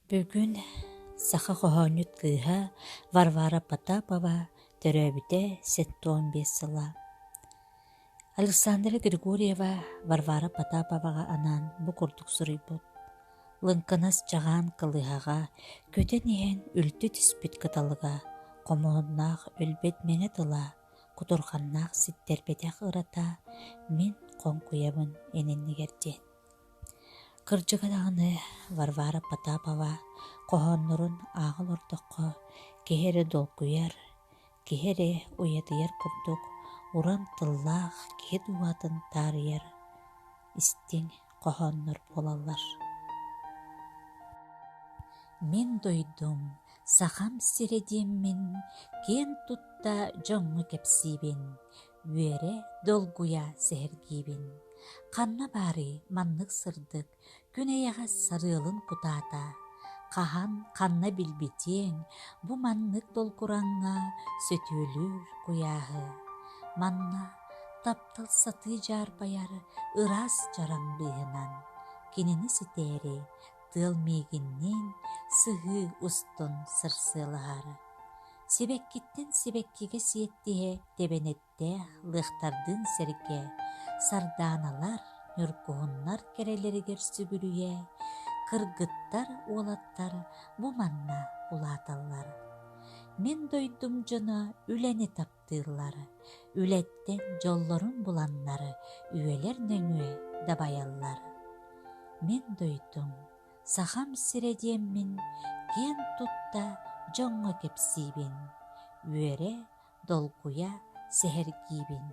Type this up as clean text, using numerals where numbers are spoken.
Бүгүн саха хоһоонньут кыыһа Варвара Потапова төрөөбүтэ 75 сыла. Александра Григорьева Варвара Потаповаҕа анаан бу курдук суруйбут: Лыҥкынас чаҕаан кылыһаҕа көтөн иһэн үлтү түспүт кыталыга, хомуһуннаах өлбөт мэҥэ тыла, кутурҕаннаах ситтэрбэтэх ырата мин хоҥкуйабын эн иннигэр диэн. Кырдьыга даҕаны, Варвара Потапова хоһооннорун ааҕа олордоххо, киһи эрэ долгуйар, киһи эрэ уйадыйар курдук уран тыллаах киһи дууһатын таарыйар истиҥ хоһооннор буолаллар. Мин дойдум, Сахам сирэ диэммин киэн тутта дьоҥҥо кэпсиибин, үөрэ, долгуйа сэһэргиибин. Ханна баарый маннык сырдык, күн эйэҕэс сарыалын кутаата? Хаһан, ханна билбитиэҥ, бу маннык долгураҥҥа сөтүөлүүр куйааһы. Манна таптал сатыы дьаарбайар ыраас чараҥ быыһынан, кинини ситээри тыал миигинниин сыһыы устун сырсыалаһар. Сибэккиттэн сибэккигэ сиэттиһэ тэбэнэттээх лыахтардыын сэргэ, сардааналар, ньургуһуннар кэрэлэригэр сүгүрүйэ, кыргыттар, уолаттар бу манна улааталлар. Мин дойдум дьоно үлэни таптыыллар, үлэттэн дьоллорун буланнар үөлэр нөҥүө дабайаллар. Мин дойдум Сахам сирэ диэммин киэн тутта дьоҥҥо кэпсиибин, үөрэ, долгуйа сэһэргиибин.